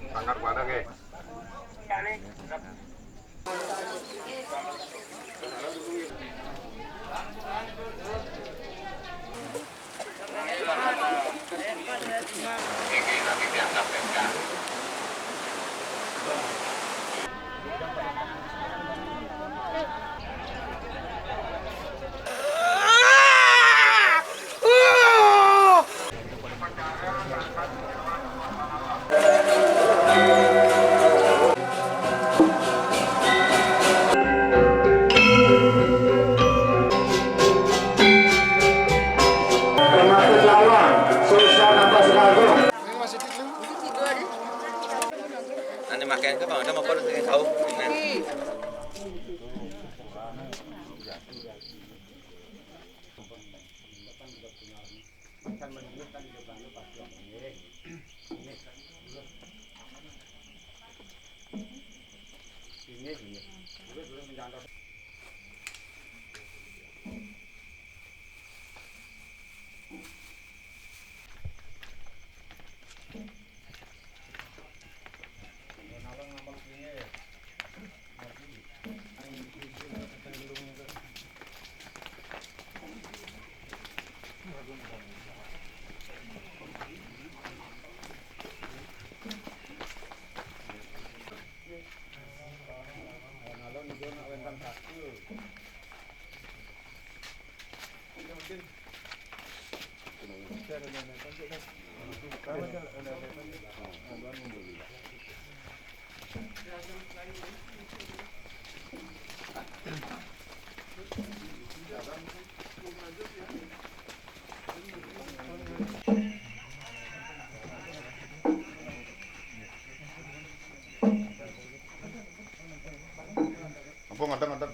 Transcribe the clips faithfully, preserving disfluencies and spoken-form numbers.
Sanggar Buana nggih. Termasuk lawan, susah nafas kagum. Nanti makan ke bang, ada mau kau tahu. Ampun, ngadeg, ngadeg.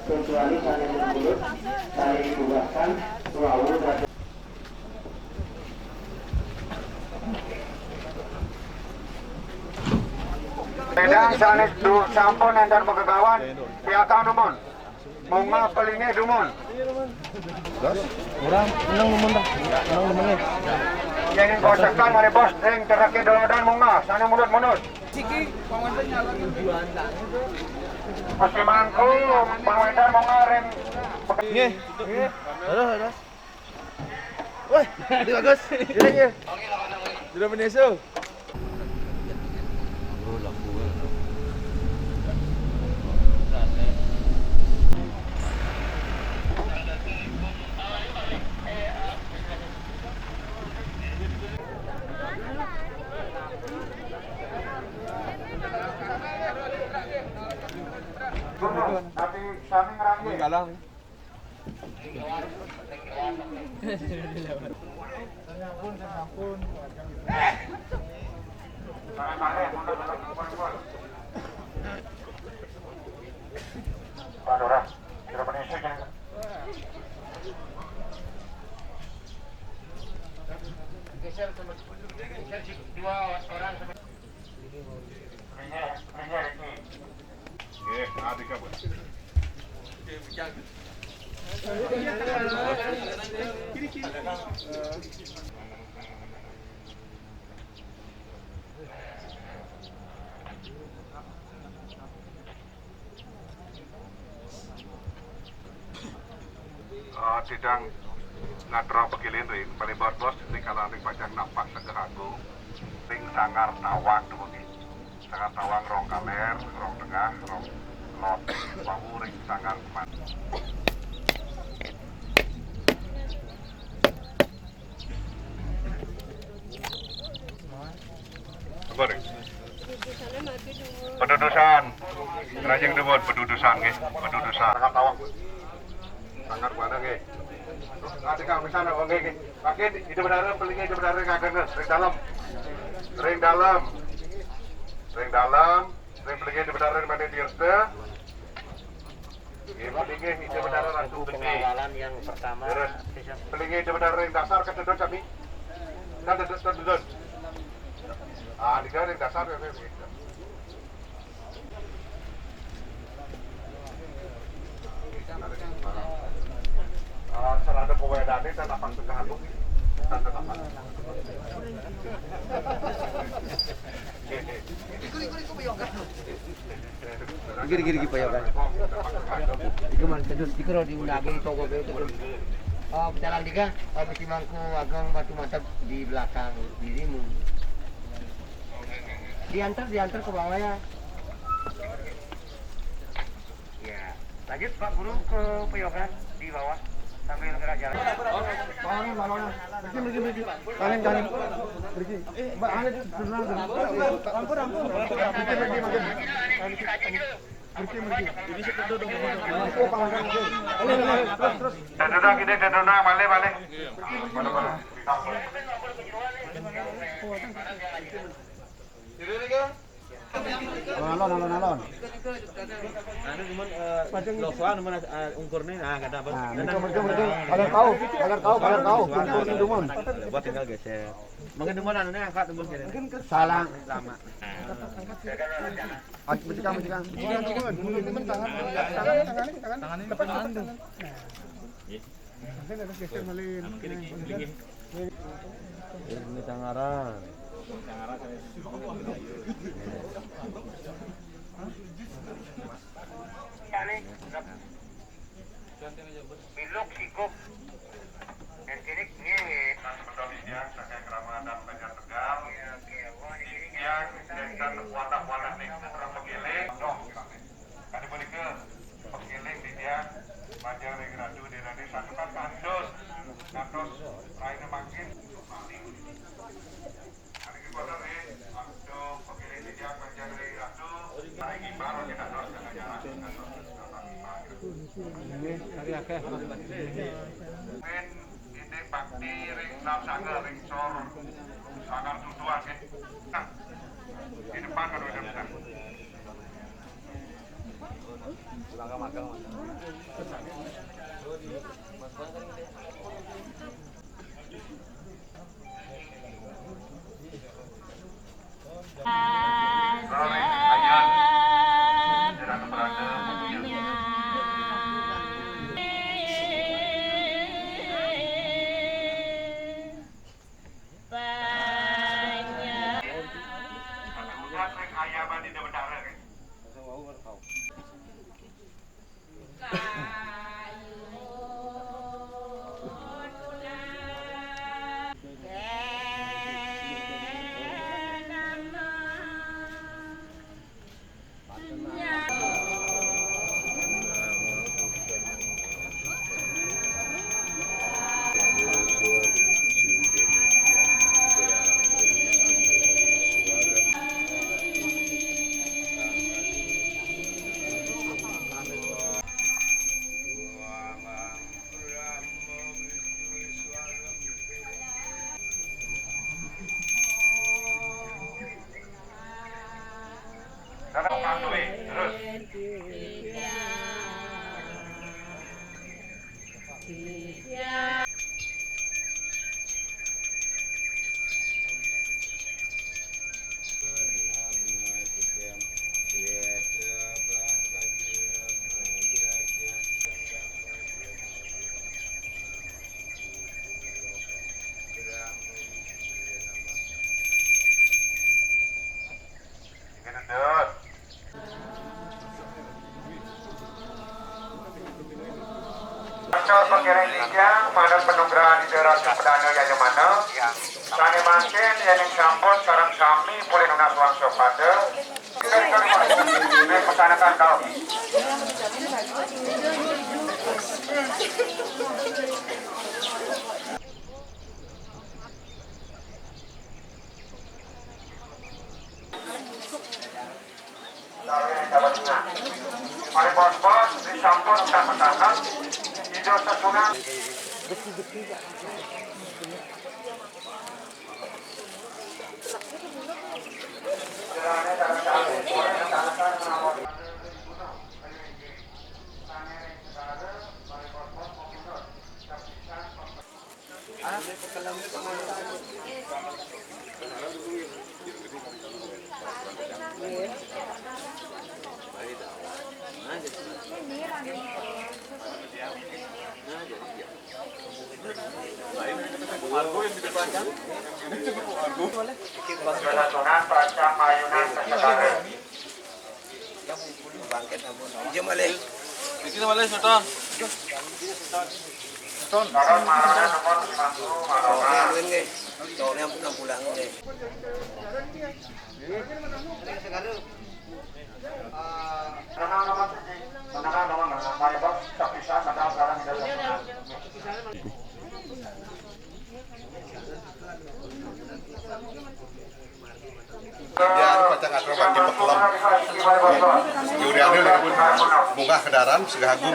Kecuali saling mulut, saling tugaskan, selalu Sedang sanis du sampun enten begegawan piakang dumun. Munggah pelinggih dumun. Orang menang dumun dah. Menang dumun nih. Yen kosekan malih bos ring tereke dolodan munggah sane munut-munut. Siki pangwenten nyalon. Pusimangku pangwenten munggah ring. Nggih. Nggih. Halo, halo. Woi, ini bagus. Iya, iya. Sudah menyusu. Tapi kami ngerangkul. Galang nih. Pak Lurah, sudah menyusun ya. Geser ke, geser dua orang. Nggih, adik apa? Eh, sidang ngaturang pagilin ring palebet bos ring kalaning pacang napak Segah Agung ring Sanggar Tawang dumugi. Sanggar Tawang rong kaler, rong tengah, rong lot, wau ring Sanggar Kuman. Apa nih? Pedudusan. Rajing dumun, pedudusan nggih, pedudusan. Sangat tawang. Sangat buana nggih. Nanti kang pisan, oh, nggih, nggih. Makin itu benar, pelinggih itu benar, ngageng ring dalem. Ring dalem. Ring dalem, ring pelinggih itu benar, mane dirte. Nggih, paling nggih, Ida Betara Ratu Gede. Pengawalan yang pertama. Leres. Paling nggih, Ida Betara ring dasar kededot sami. Kan dedot, kan dedot. Ah, Ida ring dasar ya, ya, ya. Ah, serada pawedane dan apa segala. Tanda apa? Nggih, nggih, nggih, Pak Yoga. Iku mah terus iku ro diundang toko kowe terus. Oh, pecalang tiga, oh, mesti mangku agang batu mantap di belakang dirimu. Diantar, diantar ke bawah ya. Ya. Lanjut Pak Guru ke Peyogan di bawah sambil gerak jalan. Lawannya, lawannya. Pergi, pergi, pergi. Kanan, kanan. Pergi. Mbak, ane dulu. Ampun, ampun. Pergi, pergi, pergi. Pergi, pergi. Terus, terus. Dadona gini, dadona, balik, balik. Alon, alon, alon. Anu cuman, eh, losoan cuman, eh, ungkurnya, nah, kada apa. Nah, mereka, mereka, mereka. Kalau tahu, kalau tahu, kalau tahu, kumpul di dumun. Buat tinggal geser. Mungkin dumun anunya angkat dumun kiri. Salah. Lama. Ah, mencekam, mencekam. Tangannya, tangannya. Ini tangaran. Biluk sikuk. Dan kini ngewe. Nah, sebetulnya dia saking keramadan Banjar Tegal. Iya, oke. Wah, di sini yang dan wadah-wadah nih, orang pegele. Noh, kade punika pegele dia, Banjar ring Ratu Denane santukan kandos. Kandos raine mangkin. Niki kono nggih, waktu pegele titiang Banjar Ratu, mari ngimbang kita terus jaga jarak, kita terus jaga jarak. Nggih, hari akeh. Mungkin ini bakti ring enam sangga, ring sor, sanggar tutuan, nggih. Nah, di depan kalau ada. Acara pengkiring tiang manut panugrahan Ida Ratu Pedana Yajamana, sane mangkin yening sampun sareng sami polih nunas wangsa pada, ring pesanakan kau. Mari bos-bos, disampun udah mendadak. Ijo sesunan. Tuhan pacang mayunan ka sagara. Iya malih. Iki malih, Soton. Soton. Soalnya ampun pulang nggih. Menengah nomor siji, menengah nomor menengah, mari bos, tak bisa, menengah sekarang tidak bisa. Dia anu pacang akrab bagi pekelem. Yuriani lagi pun bungah kedaran, segahagung.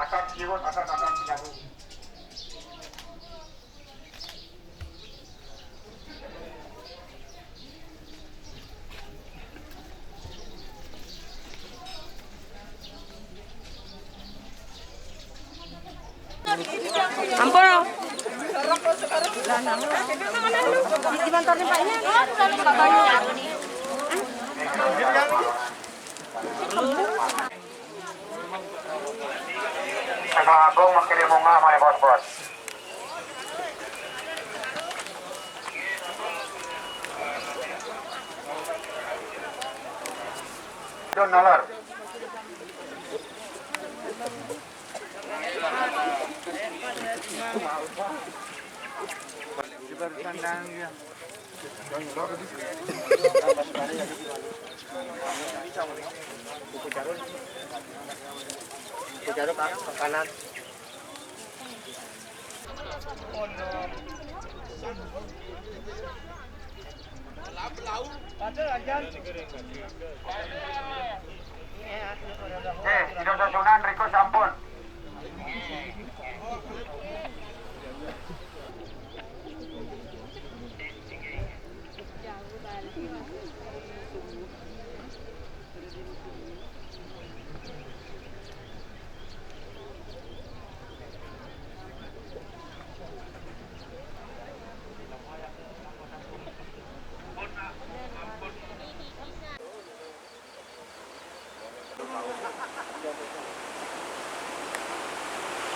Akan siwut, akan, akan siwut. Ampun. Di kantor Pak ini. Agung mengkirim bunga, my bos, bos. Don nalar. Eh, Ida Susunan, riko sampun.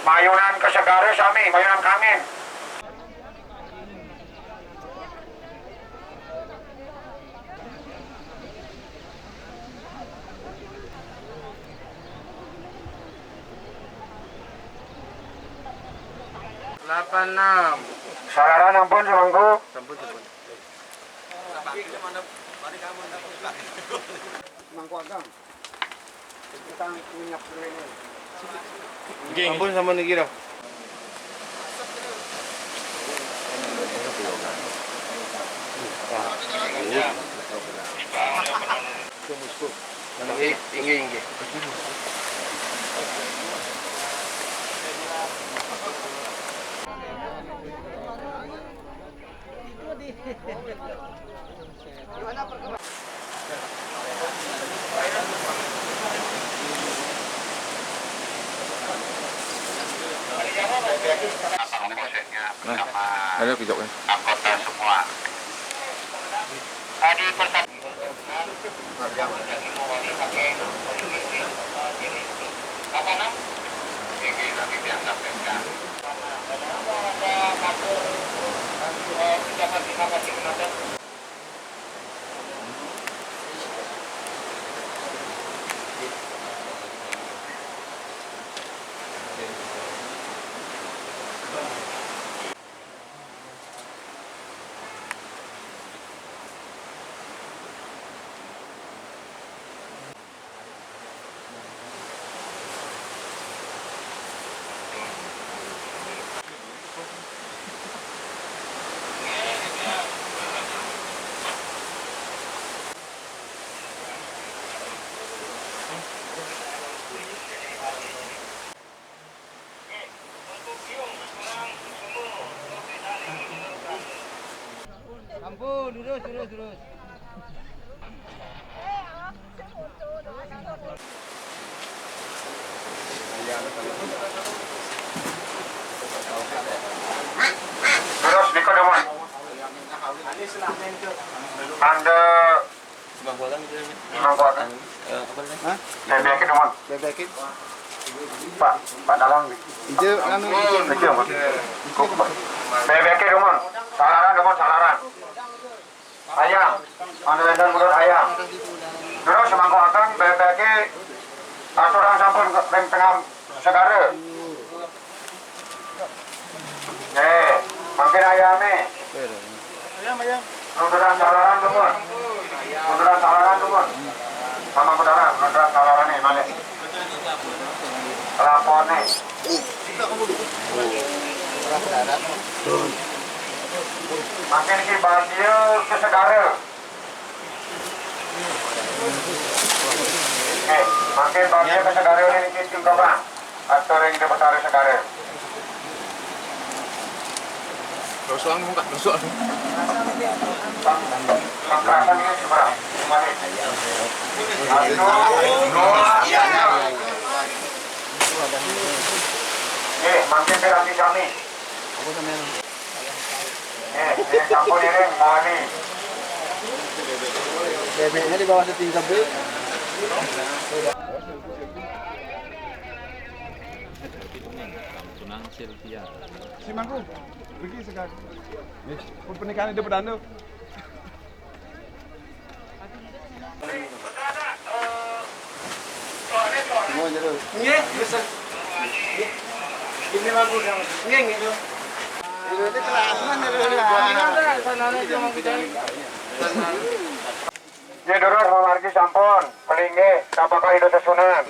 Mayunan ka segara sami, mayunan kangin. Delapan enam. Salaran ampun, sumangga. Sampun, sampun. Mangku Agang. Kita minyak dulu ini. Nggih. Sampun, sampun niki dah. Nggih, nggih, nggih. Nah, ada kejauhan. Anggota semua. Tadi persatuan. Apa, Nam? Ini nanti dia sampaikan. Ada apa, ada apa, eh, ucapan terima kasih, Komandan? Ampun, terus, terus, terus. Terus, Niko, Damon. Anda Semangkuakan gitu ya, Pak? Semangkuakan. Anu, eh, apa namanya? Hah? Bebekin, Damon. Bebekin. Pak, Pak Dalang nih. Ijo, anu, ijo. Ijo, Mas. Bebekin, Damon. Salaran, Damon, salaran. Ayam. Anu, enten mulut ayam. Terus semangkuakan, bebekin. Aturan sampun ring tengah segara. Eh, mangkin ayame. Ayam, ayam. Nuduran salaran, Dumun. Nuduran salaran, Dumun. Sama saudara, nuduran salarane, malih. Lapone. Mangkin iki bagia ke segara. Eh, mangkin bagia ke segara ini, iki tingkobang. Atur ing Depatara Segara. Rosoan muka, rosoan. Pak, Pak Krasan ini seberang. Kembali. Satu, dua, tiga. Eh, mangkin piranti sami. Eh, eh, sampun ini, mawani. Bebeknya di bawah setting cabe. Tunang Sylvia. Si Mangku, pergi sekarang. Pun pernikahan hidup anu. Nggih, bisa. Nggih. Ini mangku, nggih, nggih. Ini kelas mana, Bang? Ini ada, sanane cuma kita. Nggih, durus mamargi sampun. Pelinggih, sapa kok Ida Sesunan?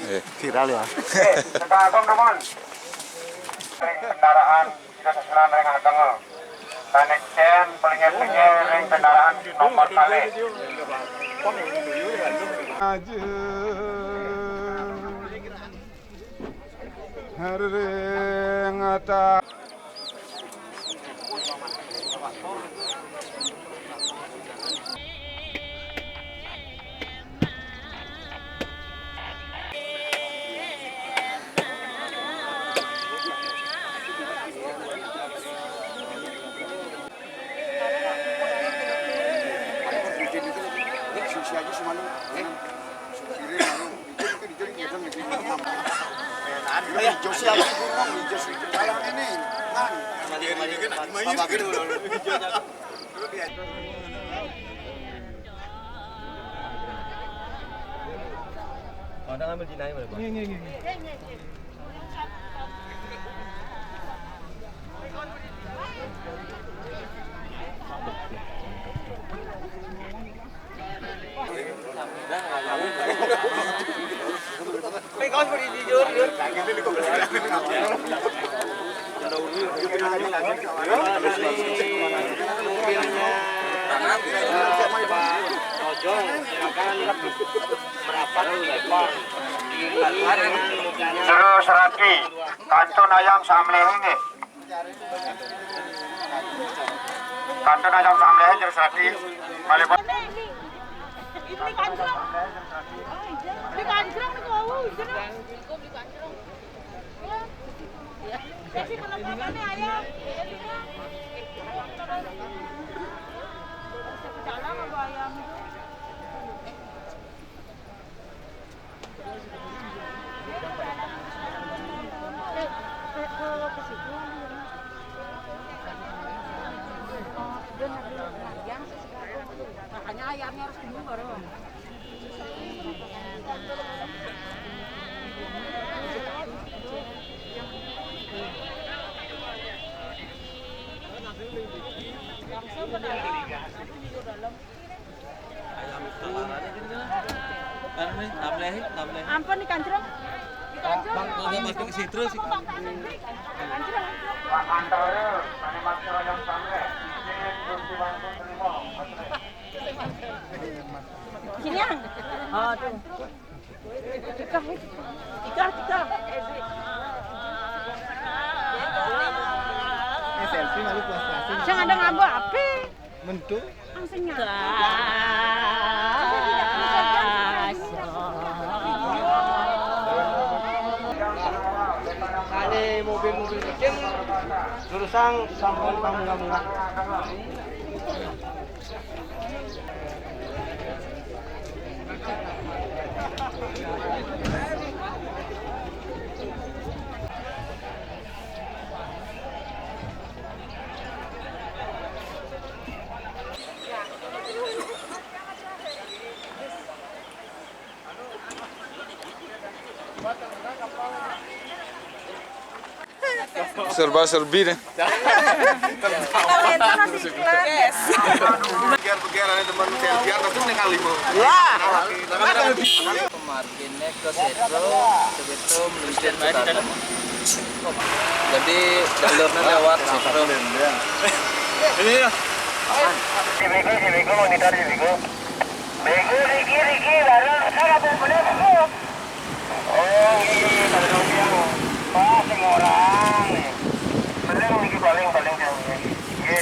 Eh, viral ya. Nggih, Kakang Agung, Dumun. Ring kendaraan Ida Sesunan ring ageng. Panik cen, pelinggih-pelinggih, ring kendaraan nomor kalih. Ajeng. Ring ata. Padahal ngambil jinai mana, Bang? Nggih, nggih, nggih, nggih. Terus Rati, kantun ayam samleh nggih. Kantun ayam samleh terus Rati. Malih. Ini kancrong. Ini kancrong niku wau, jeneng. Beli kancrong. Ya. Jadi penempatannya ayam. Dalam apa ayam? Makanya ayamnya harus dulu baru. Langsung ke dalam. Anu nih, tamleh, tamleh. Ampun, di kancrong. Di kancrong. Bang, kalau masuk ke situ sih. Kancrong, kancrong. Sini, Yang. Ah, tuh. Tikah, tikah, tikah. Eh, selfie malu puas-puasin. Yang ada ngaba apa? Mentu. Langsung nyala. Ada mobil-mobil kecil, jurusan sampun kamu. Serba-serbi deh. Beger-beger ada teman selfie, langsung nih kali mau. Wah. Kemarin ke Setro, begitu meluncur ke dalam. Jadi jalurnya lewat Setro. Ini ya. Si Bego, si Bego, monitor si Bego. Bego, Riki, Riki, bareng, kan apa bener, Bego? Oh, iya, iya, iya, pada dong, Bego. Wah, semua orang, nih. Bener, Riki, paling, paling, paling, iya.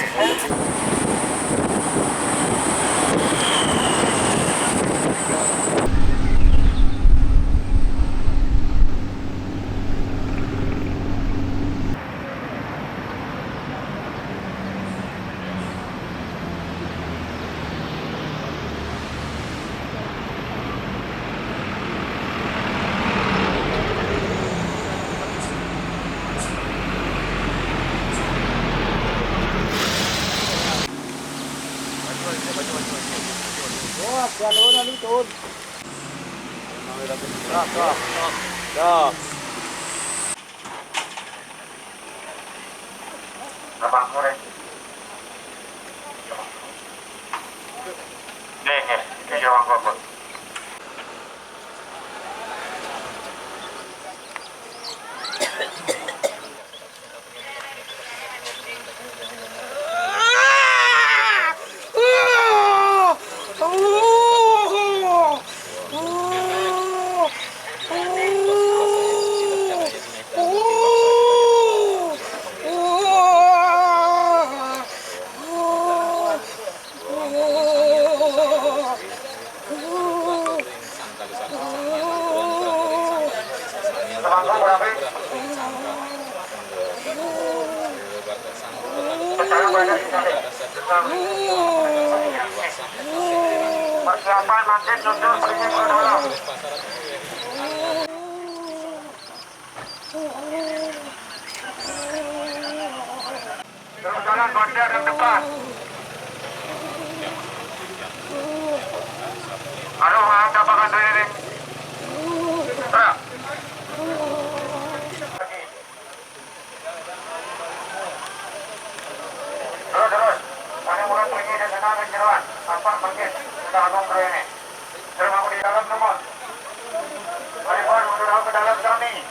Wah, kuat, oh, nanti turun. Dah, dah, dah. Dah. Abang goreng. Nih, nih, ini jawang kok. Persiapan mangkin jujur. Persiapan mangkin jujur. Terus jalan, banda yang depan. Aduh, maaf, tapakan dulu ini. Gerak. Terus, terus. Mana mulai pergi dan senang dan jeroan. Nampak mangkin sudah agung terus ini. Terus aku di dalam semua. Mari, Bor, mundur aku ke dalam kami.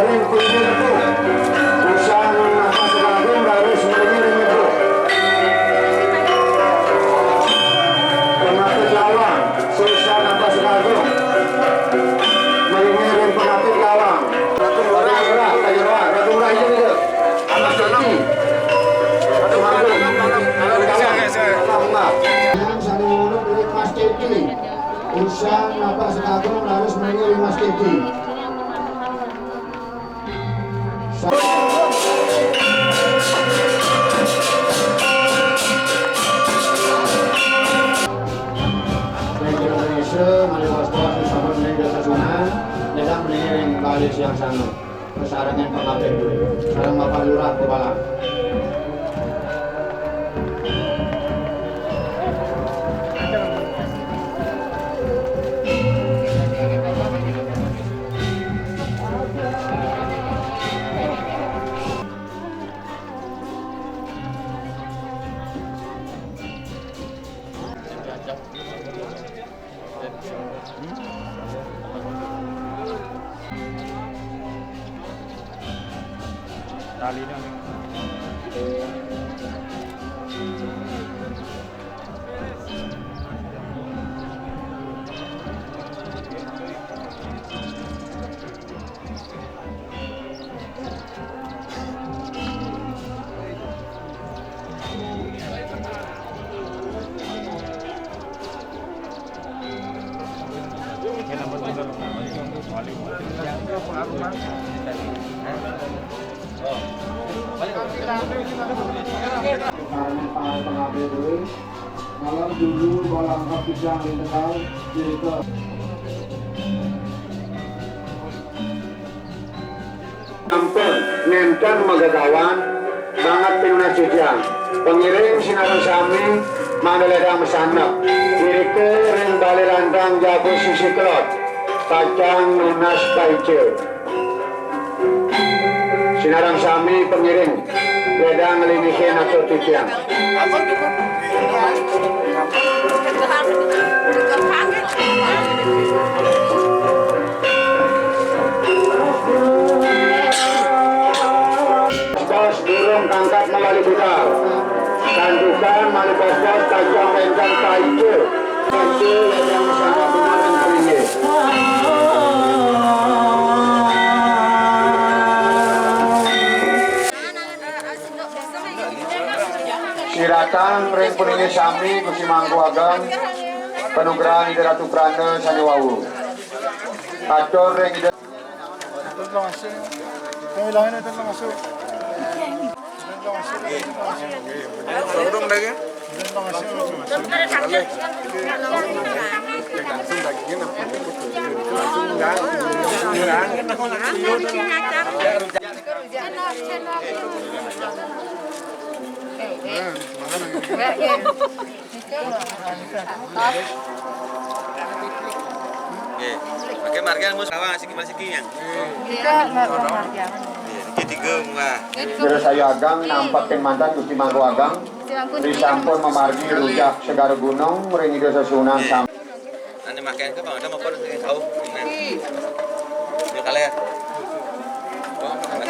Ring pinggir tu, usah nafas agung harus mengiring itu. Penatut lawang, susah nafas agung. Mengiring penatut lawang. Ratu Lurah, Ratu Lurah, Ratu Lurah itu gitu. Anak Siti. Ratu Lurah, Ratu Lurah. Saling menurut dari Mas Kedi. Usang napa sekagum harus mengiring Mas Kedi. Malih bos-bos sampun ring Desa Sunan, nyedang mriki ring Bale Siang Sana. Kasarengin pangabih sareng Bapak Lurah Bebalang. Malam dulu balangkap pisang di Tegal, cerita. Sampun nénten magagawan banget pinunas titiang. Pangiring sinareng sami mangda ledang masanep. Irika ring Balé Lantang Jago Sisi Kelod, pacang nunas paica. Sinareng sami pangiring ledang nglinggihin atur titiang. Bos durung kangkat mawali budal. Santukan malih bos-bos tajang wénten paica. Paica yang sangat menarik. Siratang ring panunas sami Gusti Mangku Ageng, panugrahan Ida Ratu Pranda sané wau. Atur ring Ida. Ayo, dorong lagi. Langsung dagingnya langsung dikukus. Langsung daging. Langsung daging. Nggih. Oke, margi mus awang siki masiki yang. Iya, margi. Nggih, iki tiga muah. Terus saya Agang nampakin mantan Gusti Mangku Agang. Disampun mamargi rujak Segara Gunung ring Ida Sesuunan. Nggih. Sam- Ane makan ke Bang Adam apa sing tahu? Ini. Ini kali ya.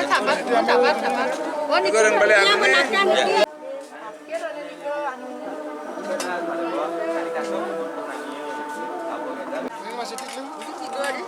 Sabar, sabar, sabar. Oh, niki. Goreng balik anu nih. Ya. Ini masih tidur. Ini tidur, deh.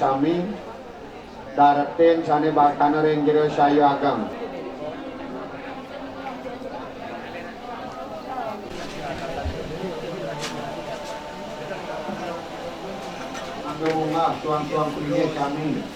Sami daretin sané baktana ring Jero Sayu Ageng. Mangga munggah tuang-tuang pringgih sami.